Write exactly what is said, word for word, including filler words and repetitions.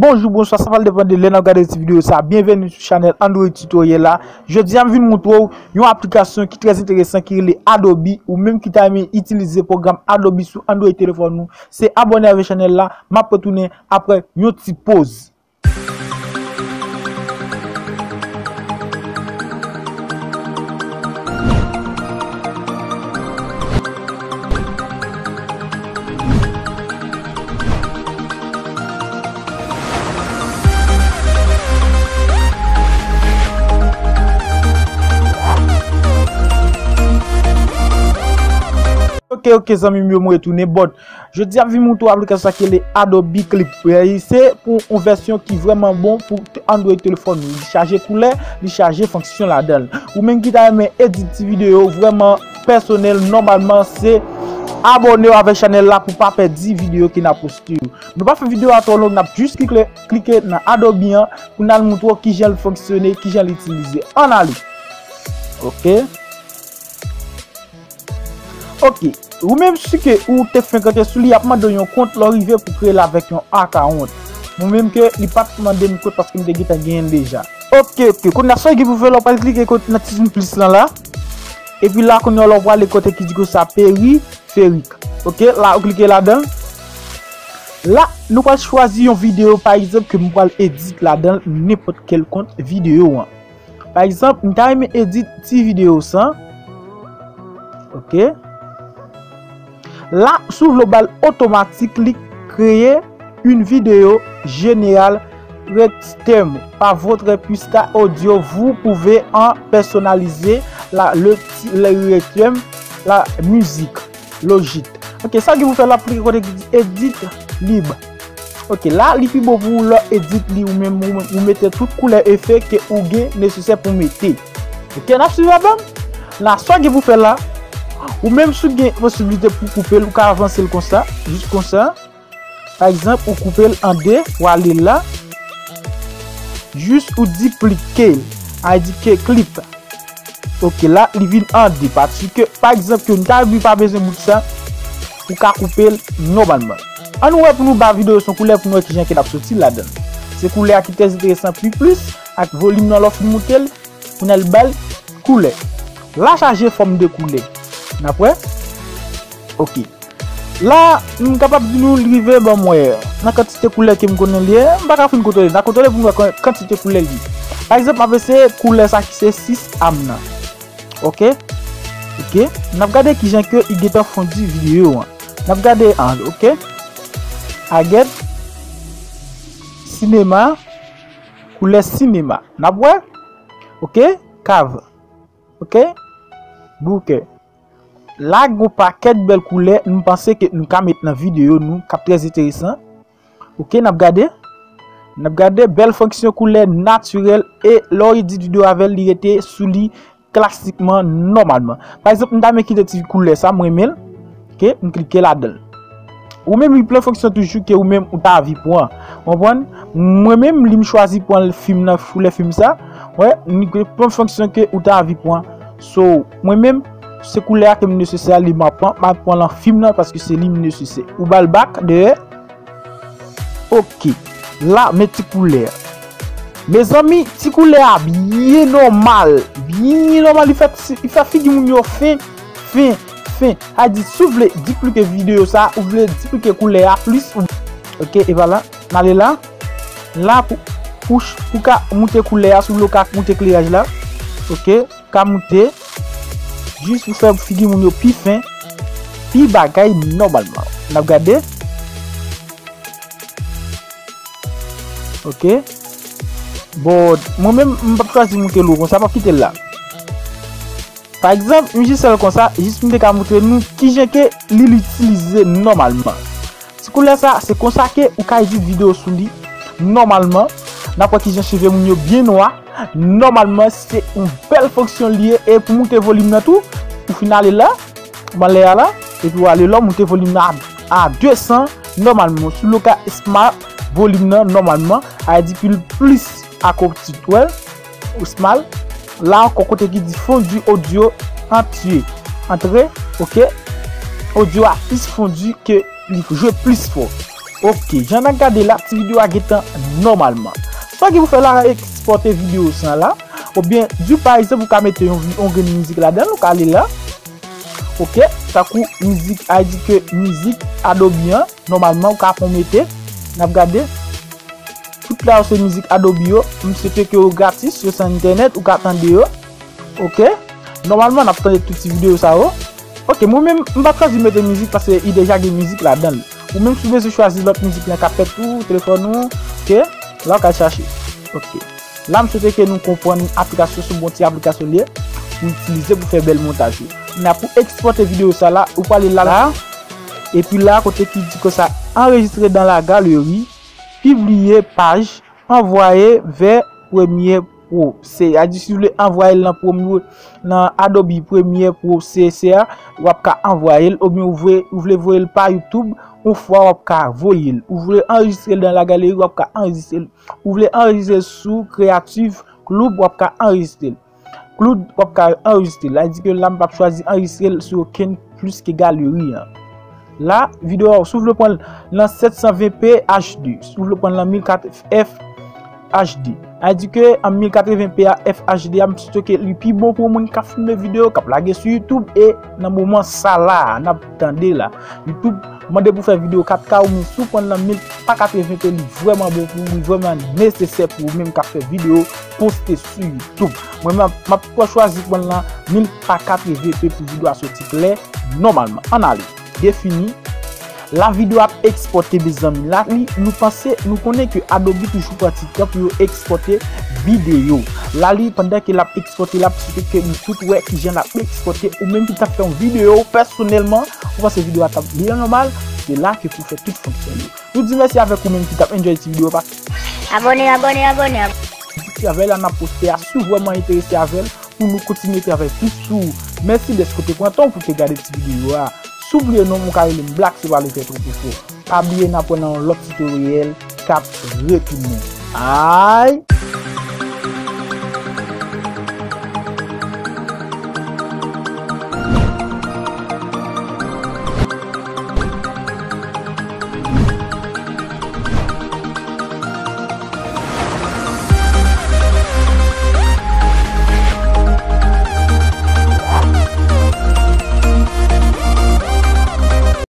Bonjou, bonswa, sa pral depann de lè n ap gade ti videyo sa. Byenveni sou chanèl Android Tutorial la. Jodi a, m vin montre w yon aplikasyon ki trè enteresan ki rele Adobe. Ou menm ki ta renmen itilize pwogram Adobe sou Android telefòn ou, se abòne avèk chanèl la. M ap retounen apre yon ti poz. Ok, ok, zanmi m yo, m retounen. Bon, jodi a m vin montre w aplikasyon sa ki rele Adobe Clip. Se pou yon vèsyon ki vrèman bon pou Android telefòn ou. Li chaje koulè, li chaje fonksyon ladan l. Ou menm ki ta renmen edit ti videyo vrèman pèsonèl, nòmalman se abòne w avèk chanèl la pou pa pèdi videyo ke n ap poste yo. Nou pa fè videyo a twò long, n ap jis klike, klike nan Adobe an pou n al montre w kijan l fonksyone, kijan l itilize. Ann ale. Ok. Ok. Ou menm si ke ou te fenk rantre sou li, y ap mande w yon kont lè w rive pou kreye l avèk yon akawont. Mwen menm ke li pa t mande m kont paske m te gentan genyen l deja. Ok, ok. Kounye a sa w gen pou fè la, w pral klike kot nan ti plis lan la. Epi la, kounye a la, w prale kote ki di konsa peri ferik. Ok, la ou klike ladan l. La, nou pral chwazi yon videyo, pa egzanp, ke m pral edit ladan l, nenpòt kèl kont videyo an. Pa egzanp, m ta renmen edit ti videyo sa. Ok. La, si w vle w ba l otomatik, li kreye une vidéo générale rythmée par votre pista audio. Vous pouvez en personnaliser la, le, ti- le rythme, la musique. Lojik. Ok, sa gen pou fè la, pou kote ki di edit lib. Ok, la, li pi bon pou ou lè w edit li ou menm, ou, ou mete tout koulè efè ke ou gen nesesè pou mete. Ok, n ap swiv avè m. La, sa gen pou fè la, ou menm si w gen posiblite pou koupe l, ou ka avanse l konsa, jis konsa. Pa egzanp, ou koupe l an de, ou ale la, jis ou diplike l, a di ke klip. Ok, la, li vin an de, paske, pa egzanp, ke nou ta di pa bezwen bout sa, ou ka koupe l nòmalman. Ann wè pou nou ba videyo s yon koulè pou nou wè kijan ke l ap soti ladan l. Se koulè a ki trè enteresan pi plis, ak volim nan lè w fin moute l, pou n al ba l koulè. La chaje fòm de koulè. N ap wè? Ok. La, m kapab di nou li rive ban m wè nan kantite koulè ke m konnen li ye, m pa ka fin kontwole, n a kontwole pou m wè kan- kantite koulè li ye. Pa egzanp, m ap eseye koulè sa ki se sis a m nan. Ok? Ok? N ap gade kijan ke li gentan fondi videyo an. N ap gade an, ok? Agèt, sinema, koulè sinema. N ap wè? Ok? Kav. Ok? Bouke. La gen yon pakèt bèl koulè, m panse ke nou ka met nan videyo nou, k ap trè enteresan. Ok, n ap gade. N ap gade bèl fonksyon koulè natirèl e lè w edit videyo avè l, li rete sou li klasikman, nòmalman. Pa egzanp, m ta renmen kite ti koulè sa, m renmen l. Ok, m klike ladan l. Ou menm, li plen fonksyon toujou ke ou menm ou ta anvi pran. Ou konprann? Mwen menm, li m chwazi pran fim nan, koulè fim sa. Wè, li plen fonksyon ke ou ta anvi pran. So, mwen menm, se koulè a ke m nesesè a, li m ap pran, m ap pran lan fim nan paske se li m nesesè. Ou ba l bak dèyè. Ok. La, men ti koulè a. Mezanmi, ti koulè a byen nòmal. Byen nòmal, li fè, li fè figi moun yo fen, fen, fen. A di, si w vle diplike videyo sa, ou vle diplike koulè a plis, ou, ok, e pa la. N ale la. La, pou, pou, pou ka moute koulè a, si w vle w ka moute kleraj la. Ok, ka moute. Jis pou fè figi moun yo pi fen, pi bagay nòmalman. N ap gade. Ok. Bon, mwen menm, m p ap chwazi moute l wo konsa, m ap kite l la. Pa egzanp, m jis fè l konsa, jis pou m te ka montre nou kijan ke li, li itilize nòmalman. Ti koulè sa, se konsa ke ou ka edit videyo sou li nòmalman. N ap wè kijan cheve moun yo byen nwa. Nòmalman, se yon bèl fonksyon li ye. E pou moute volim nan tou, ou fin ale la, ban lè a la, epi w ale la, w moute volim nan a, a de san, nòmalman. Sou loka esma volim nan, nòmalman, a di ke l plis akòti, w wè. Ou smile. La ankò kote ki di fondu audio entier. Antre, ok. Audio a plis fondu ke li jwe plis fò. Ok, jan n ap gade la, ti videyo a gentan nòmalman. Sa ki pou fè la, ekspòte videyo sa la. Oubyen, di pa egzanp, ou ka mete yon, yon grenn mizik ladan l, ou ka ale la. Ok, tankou mizik, a di ke mizik Adobe an, nòmalman, ou ka pran mete, n ap gade. Tout la yo se mizik Adobe yo. M swete ke yo gratis, yo san entènèt, ou ka tande yo. Ok. Nòmalman, n ap tande tout ti videyo sa yo. Ok, mwen menm, m pa chwazi mete mizik paske li deja gen mizik ladan l. Ou menm si w bezwen chwazi lòt mizik lan k ap fèt ou, telefòn ou, ok. La w ka chache. Ok. La, m swete ke nou konprann aplikasyon, se yon bon ti aplikasyon li ye. Pou itilize pou fè bèl montaj yo. N ap pou ekspòte videyo sa la, ou prale la, la. Epi la, kote ki di konsa, enregistre dans la galerie, pibliye paj, anvwaye vè premye pro. Se a di si w vle anvwaye l nan premye, nan Adobe Premiere Pro se, se a, w ap ka anvwaye l, oubyen ou vle, ou vle voye l pa YouTube, yon fwa w ap ka voye l. Ou vle anrejistre l dans la galerie, w ap ka anrejistre l. Ou vle anrejistre l sou Creative Cloud, w ap ka anrejistre l. Cloud, w ap ka anrejistre l. Sa di ke la, m p ap chwazi anrejistre l sou okenn plis ke galeri an. La, videyo a, si w vle pran l nan sèt san ven P H D, si w vle pran l nan mil kat F H D. Sa di ke an mil katreven P a F H D a, m swete ke li pi bon pou moun k ap filme videyo, k ap lage sou YouTube, e nan moman sa la, n ap tande la. YouTube mande pou fè videyo kat K, ou menm si w pran l nan mil pa katreven P, li vrèman bon pou ou, li vrèman nesesè pou ou menm k ap fè videyo, poste sou YouTube. Mwen menm, m ap chwazi pran l nan mil pa katreven P pou videyo a soti klè nòmalman. Ann ale. Defini. La videyo ap ekspòte, mezanmi. La, li, nou panse, nou konnen ke Adobe toujou pran ti tan pou yo ekspòte videyo. La, li, pandan ke l ap ekspòte, l ap swete ke nou tout wè kijan l ap ekspòte. Ou menm ki t ap fè yon videyo pèsonèlman, ou panse videyo a t ap byen nòmal, se la ke pou fè tout fonksyon yo. Nou di mèsi avèk ou menm ki t ap enjoy ti videyo pa. Abòne, abòne, abòne, abòne. Ti travay la n ap poste a, si w vrèman enterese avè l, pou nou kontinye travay plis sou ou. Mèsi dèske w te pran tan w pou te gade ti videyo a. Si w bliye non m, ou ka rele m Black, se pa le fè twò pwofon. Pa bliye n ap wè nan yon lòt titoryèl k ap retounen. Ay!